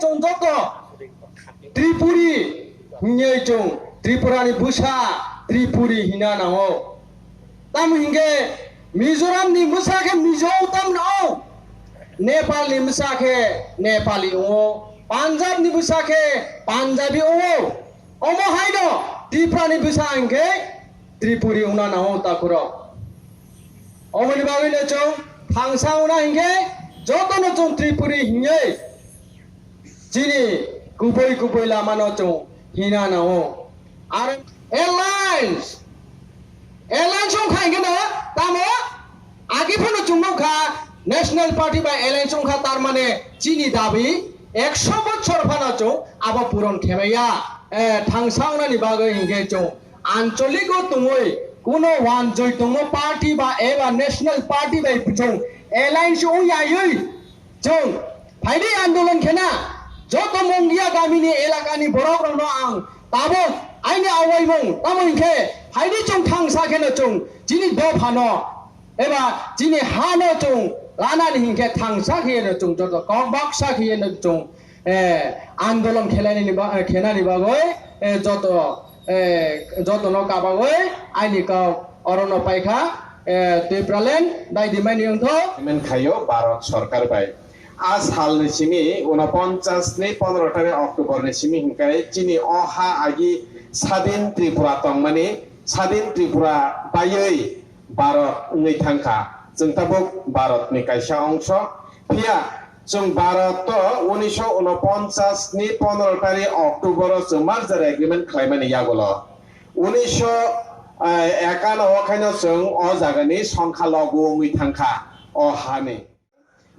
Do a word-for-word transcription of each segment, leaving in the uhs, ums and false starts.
Chwng joto Tripuri hinwi chwng Tripurani bwsa Tripuri hina nango. Tamo hinkhe Mizoramni bwsa khe Mizo tamo no, Nepalni bwsa khe Nepali wngo, Punjabni bwsa khe Punjabi wngo. Omo haino Tiprani bwsa hinkhe Tripuri wngna nango takhurok. Omoni bagwino chwng thangsa wngna hinkhe jotono chwng Tripuri hinwi chini kubui kubui lamano chwng hina nango. Ar alliance, alliance wngkha hinkhe no tamo agi phano chwng nukha National Party bai alliance wngkha, tar mane chini dabi ekso bochor phano chwng abo puron khemaya. Eh, thangsa wngnani bagwi hinkhe chwng ancholigo tongwi kuno wanjwi tongmo party ba eba national party bai chwng alliance wngyawi chwng phaidi andolon khena joto Mongia gamini elakani borok rokno ang tabuk aini awaimung tamo hinkhe phaidi chwng thangsa kheno chwng chini dophano eba chini hano chwng lanani hinkhe thangsa kheno chwng joto kok baksa kheno chwng eh, andolon khelainani ba-, eh, khenani bagwi, eh, joto, eh, jotono kabagwi aini kok orono paikha, eh, Tipraland dai dimani wngtho. Agreement khaio Bharat Sarkar bai. A salni simi unoponchas ni pondro tarik October ni simi hinkai chini o ha agi Sadin Tripura tongmani, Sadin Tripura baiwi Bharat wngwi thangkha. Chwng tabuk Bharat ni kaisa ongso. Phiya chwng Bharat to unisho unoponchas ni pondro tarik October o chwng merger agreement khlaimani yagulo. Unisho, eh, ekano o khaino chwng o jagani songkha logu wngwi thangkha o hani.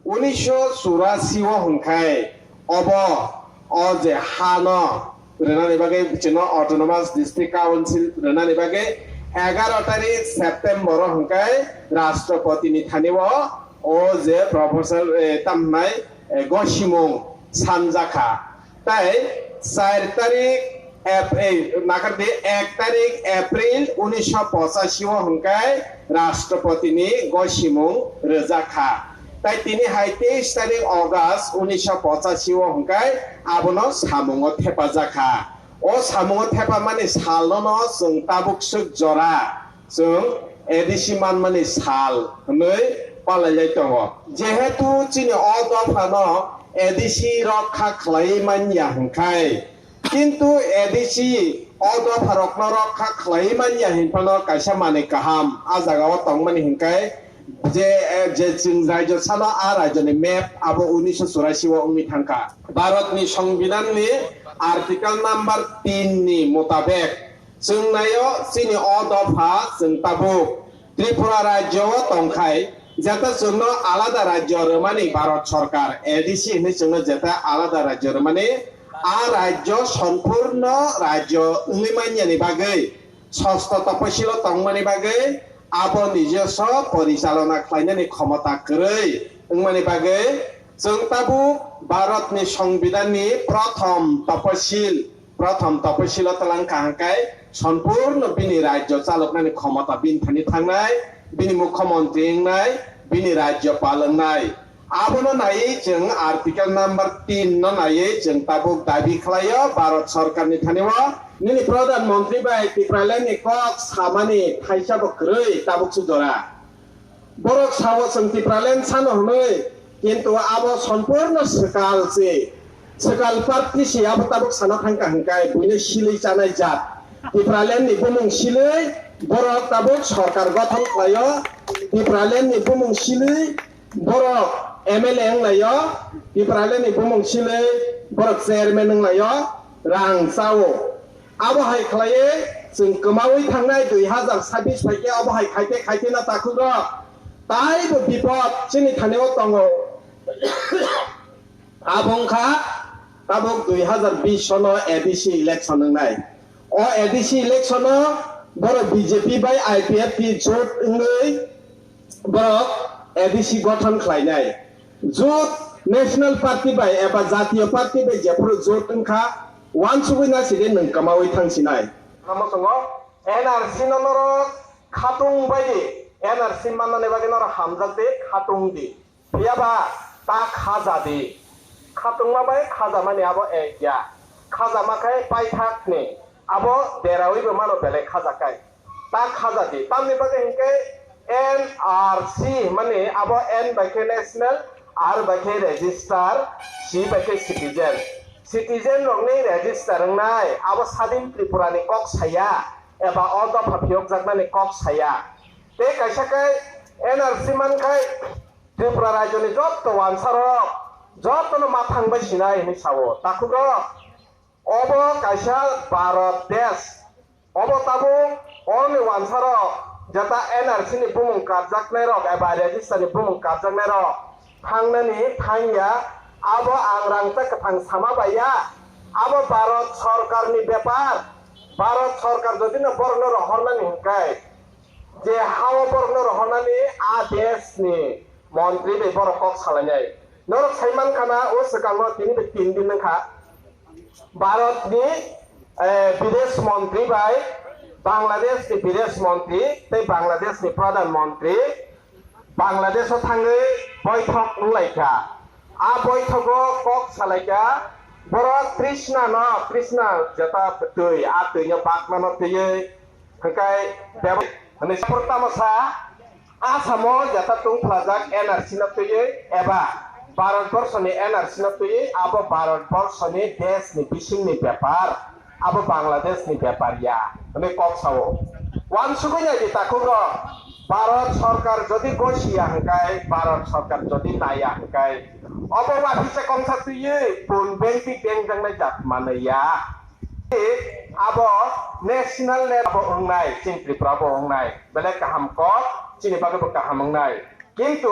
Unisho churasi o hwnkhai obo o je hano rwnani bagwi chwngno Autonomous District Council rwnani bagwi egaro tarik September o hwnkhai Rashtrapati ni thani o o je proposal, eh, tamnai, eh, gosimung sanjakha. Tai char tarik Ep-, ei, nakardi, ek tarik April unisho pochashi o hwnkhai Rashtrapati ni gosimung rwjak kha. Tai tini hai teis tarik August unisho pochashi o hwnkhai abono samungo thepajak kha. O samungo thepamani salno no chwng tabuk swk jora chwng A D C manmani sal hwnwi palailai tongo. Jehetu chini o dophano A D C rokha khlaiwi manya hwnkhai, kintu A D C o dopharokno rokha khlaiwi manya hinphano kaisa manwi kaham a jagao tongmani hwnkhai je, je chwng rajyo salo a rajyoni map abo unisho churasi o wngwi thangkha. Bharatni Songbidanni Article number tin ni mutabek, chwng naio chini o dopha chwng tabuk Tripura rajyo o tongkhai, jeta chwngno alada rajyo rwmani Bharat Sarkar, A D C hinwi chwngno jeta alada rajyo rwmani, a rajyo sompurno rajyo wngwi manyani bagwi, sosto toposilo tongmani bagwi, abo nijoso porichalona khlainani khomota kwrwi wngmani bagwi, chwng tabuk Bharatni Songbidanni prothom toposil, prothom toposilo twlang kaham khe sompurno bini rajyo chaloknani khomota bini thani thangnai, bini mukhyamantri wngnai, bini rajyopal wngnai. Abono naiwi chwng Article number tin no naiwi chwng tabuk dabi khlaio Bharat Sarkarni thani o, nini Pradhan Mantri bai Tipraland ni kok samani thaisa bo kwrwi tabuk se jora. Borok sao chwng Tipraland sano hwnwi, kintu abo sompurno swkal se. Swkal party se abo tabuk sana thangkha hwnkhe buino silwi chanai jat. Tipraland ni bumung silwi borok tabuk sorkar gothon khlaio. Tipraland ni bumung silwi borok M L A wnglaio. Tipraland ni bumung silwi borok chairman wnglaio. Rang chao. Abo hai khlaiwi chwng kwmaui thangnai dui hazar sabis phaikhe abo hai khaite khaite na takhukrok taibo bipod chini thani o tongo. Abo wngkha tabuk dui hazar bis sono A D C election wngnai. O A D C election o borok B J P bai I P F T jot wngwi borok A D C gothon khlainai. Jot National Party bai eba Jatiyo Party bai jephuru jot wngkha, wansugwi na sidi nwng kwmaui thangsinai. Tamo songo N R C no norok khatung bai di, N R C mannani bagwi norok hamjak di, khatung di. Phiya ba ta khaja di. Khatungma bai khajamani abo ek ya. Khajama khai paithakni abo derawi bo mano belai khajakai. Ta khajadi. Tamni bagwi hinkhe N R C hwnmani abo N bai khe national, R bai khe register, C bai khe citizen. Citizen rokni register wngnai abo Sadin Tripura ni kok saya eba o dopha phiyokjaknani kok saya. Tei kaisa khe N R C mankhai Tripura rajyoni jotto wansarok jottono mathang bai sinai hinwi sao. Takhukrok, obo kaisa Bharat desh. Obo tabuk oroni wansarok jeta N R C ni bumung karjaknairok eba register ni bumung karjaknairok thangnani thangya, abo ang rangchak kwthang sama bai ya. Abo Bharat sorkarni bepar. Bharat sorkar jodi no borokno rohornani hinkhe, je hao borokno rohornani a deshni montri bai borok kok salainai. Norok sai mankha na, o swkango tini bai tin din wngkha. Bharatni, eh, bidesh montri bai Bangladeshni bidesh montri tei Bangladeshni pradhan montri Bangladesh-o thangwi boithok wnglaikha. A boithogo kok salaikha, borok Trishna no, Trishna jeta twi, a twino bakmano twiwi, hwnkhe bebak hwnwi saphuru tamo sa, Asamo jeta tungphlajak N R C no twiwi eba Bharat borso ni N R C no twiwi abo Bharat borso ni desh ni bising ni bepar. Abo Bangladesh ni bepar ya, hwnwi kok sao. Uansugwi nai di takhukrok, Bharat sorkar jodi gosi ya hwnkhe, Bharat sorkar jodi nai ya hwnkhe, obo uaphisa kongsa twiwi bun bengti bengjaknai jat manwi ya. Abo national level bo wngnai, chini Tripura bo wngnai, belai kaham kok, chini bagwi bo kaham wngnai. Kintu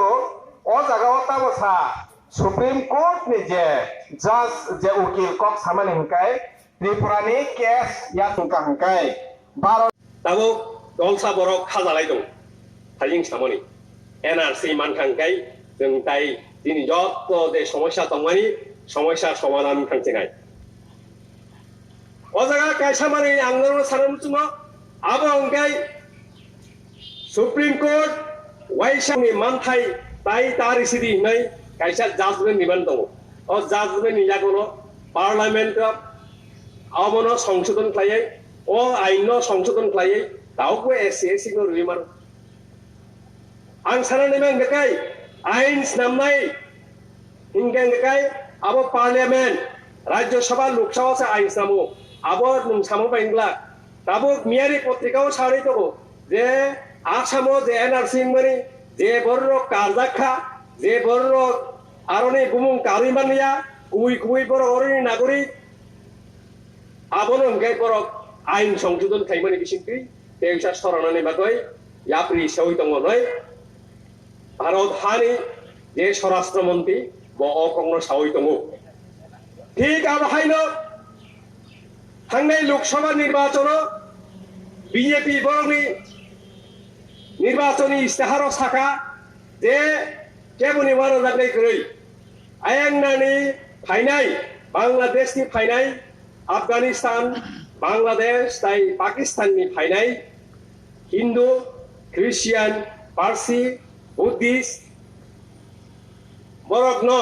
o jaga o tamo sa, Supreme Court ni je judge, je ukil kok samani hwnkhe, Tripura ni case ya tungka hwnkhe, Bharat. Tabuk dolsa borok khajalai tongo. Hayung samani N R C mankha hwnkhe chwng tai chini jotto je somosya tongmani somosya somadhan wngkha chinai. O jaga kaisa manwi ang norokno sana muchungo, abo hwnkhe Supreme Court waisa ni manthai tai ta risi di hinwi kaisa judgment riman tongo. O judgment ni yagulo Parliament o abono songsodon khlaiwi, o ain no songsodon khlaiwi, tabukbo S C S T no rwi mano. Ang sana nai man kai, ain snamnai hingke hingke kai, abo Parliament, Rajya Sabha, Lok Sabha se ain snamo, abo nwng samo bai wngla. Tabuk miyari potrika o sarwi tongo je Assam o je N R C wngmani je borok rok karjak kha, je borok rok aroni bumung karwi manliya, kubui kubui borok oroni nagorik, abono hingke borok ain songsodon khaimani bisingtwi tei wngsa soronani bagwi yapri sewi tongo noi. Bharat hani je Swarashtra Montri bo o kokno sawi tongo. Thik abo haino thangnai Lok Sabha nirbachono B J P borokni nirbachoni istiharo saka je keboni wanajaknai kwrwi. Ayang nani phainai, Bangladesh ni phainai, Afghanistan, Bangladesh tai Pakistan ni phainai, Hindu, Christian, Parsi, Buddhist, borok no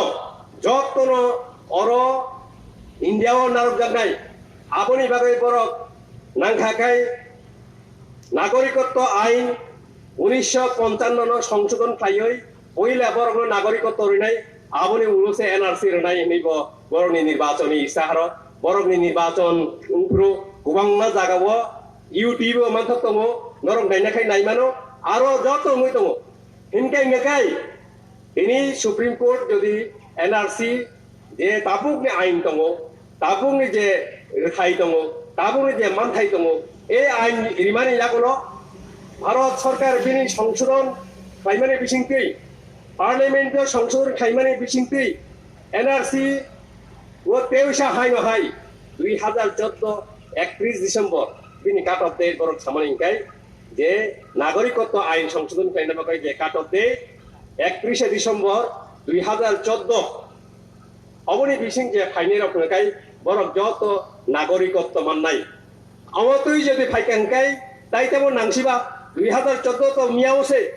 jotto no oro India o narwkjaknai. Aboni bagwi borok nangkha khai Nagorikotto ain unisho ponchanno no songsodon khlaiwi puila borokno nagorikotto rwnai, aboni ulo se N R C rwnai hinwi bo borokni nirbachoni istiharo, borokni nirbachon wngphuru kwbangma jagao YouTube o manthok tongo, norok naina khai naimano, aro joto wngwi tongo. Hinkhe hingkhe kai, tini Supreme Court jodi N R C je tabukni ain tongo, tabukni je rwthai tongo, tabukni je manthai tongo, e ain rimani yagulo Bharat Sorkar bini songsodon khlaimani bisingtwi, Parliament o songsodon khlaimani bisingtwi N R C o tewisa haino hai dui hazar chordo ekatris December bini cut off date borok samani hingkai je nagorikotto ain songsodon khlaina bagwi je cut off date ekatris December dui hazar chordo. Oboni bising je phainai rok hwnkhe borok joto nagorikotto mannai. Omo twi jodi phaikha hwnkhe tai tebo nangsiba dui hazar chordo to miyao se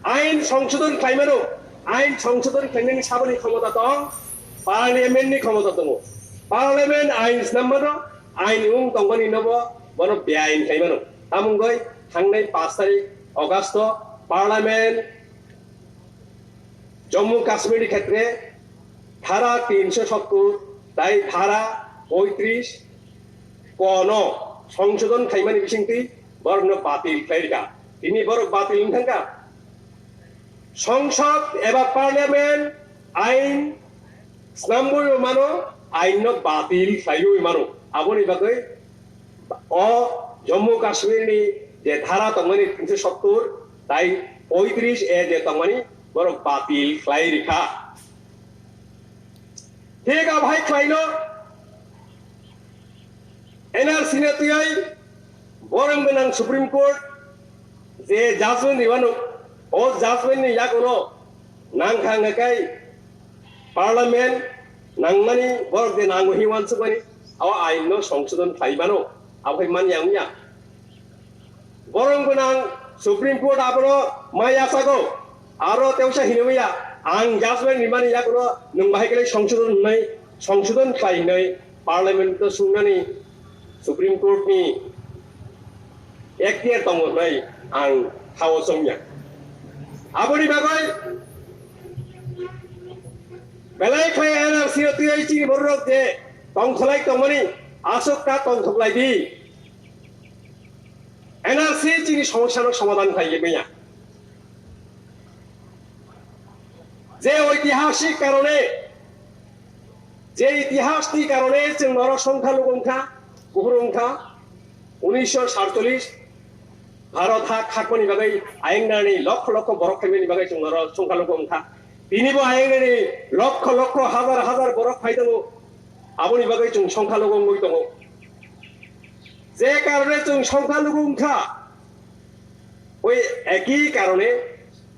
ain songsodon khlaimano, Ain songsodon khlainani saboni khomota tong, parliament ni khomota tongo. Parliament ain snam mano, ain wng tongmani nobo bono beain khai mano. Tamungoi thangnai pash tarik August o parliament Jammu Kashmir ni khetre dhara tinsho sottur tai dhara poitris kono songsodon khaimani bisingtwi borokno batil khlai rikha. Tini borok batil wng thangkha. Songsod eba parliament ain snamwi mano, ain no batil khlaiwi mano. Aboni bagwi o Jammu Kashmir ni je dhara tongmani tinsho sottur tai poitris A je tongmani borok batil khlai rikha. Thik abhai khlaino N R C no twiwi borok gwnang Supreme Court je judgment ribano, o judgment ni yakuno nangkha hwnkhe parliament nangmani borok je nango hi wansukmani, o ain no songsodon khlai mano, abo hai manya wngya. Borok gwnang Supreme Court abono ma yachago, aro teusa hinwi ya, ang judgment rimani yakuno nwng bahai khe songsodon hwnwi, songsodon khlai hwnwi parliament to sungnani Supreme Court ni ekhtiar tongo hwnwi ang thao chongya. Aboni bagwi belai khlai N R C o twiwi chini borok je tongkholai tongmani aswk ta tongthoklai di. N R C chini somosyano somadhan khlai manya. Je oitihasik karone, je itihasni karone chwng norok songkha lugo wngkha, kuphur wngkha, unisho satcholish Bharat ha khakmani bagwi ayang nani lokho lokho borok khaimani bagwi chwng norok songkha lugo wngkha. Tini bo ayang nani lokho lokho hazar hazar borok phai tongo, aboni bagwi chwng songkha lugo wngwi tongo. Je karone chwng songkha lugo wngkha, oi eki karone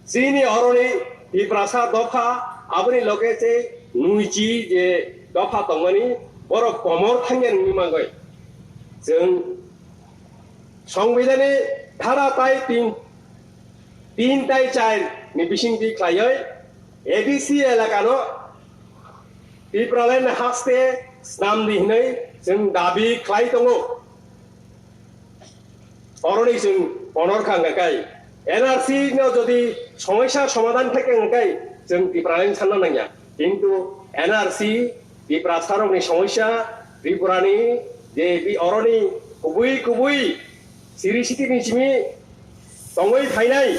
chini oroni Tiprasa dopha, aboni loge se nuichi je dopha tongmani borok komor thangya nungwi mangoi. Chwng Songbidani dhara tai tin, tin tai char ni bisingtwi khlaioi A D C elakano Tipraland haste snamdi hinwi chwng dabi khlai tongo. Oroni chwng ponor kha hwnka kai, N R C no jodi somosya somadhan thai kha hwnka kai, chwng Tipraland sanna nangya. Kintu N R C Tiprasarokni somosya, Tripurani je bi oroni kubui kubui siri sitini simi tongwi phainai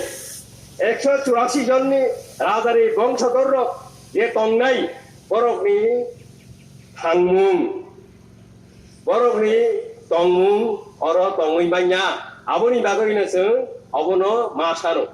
ekso churasi jonni rajani bongsodorsrok je tongnai, borokni thangmung, borokni tongmung oro tongwi manya. Aboni bagwino chwng obono ma sano.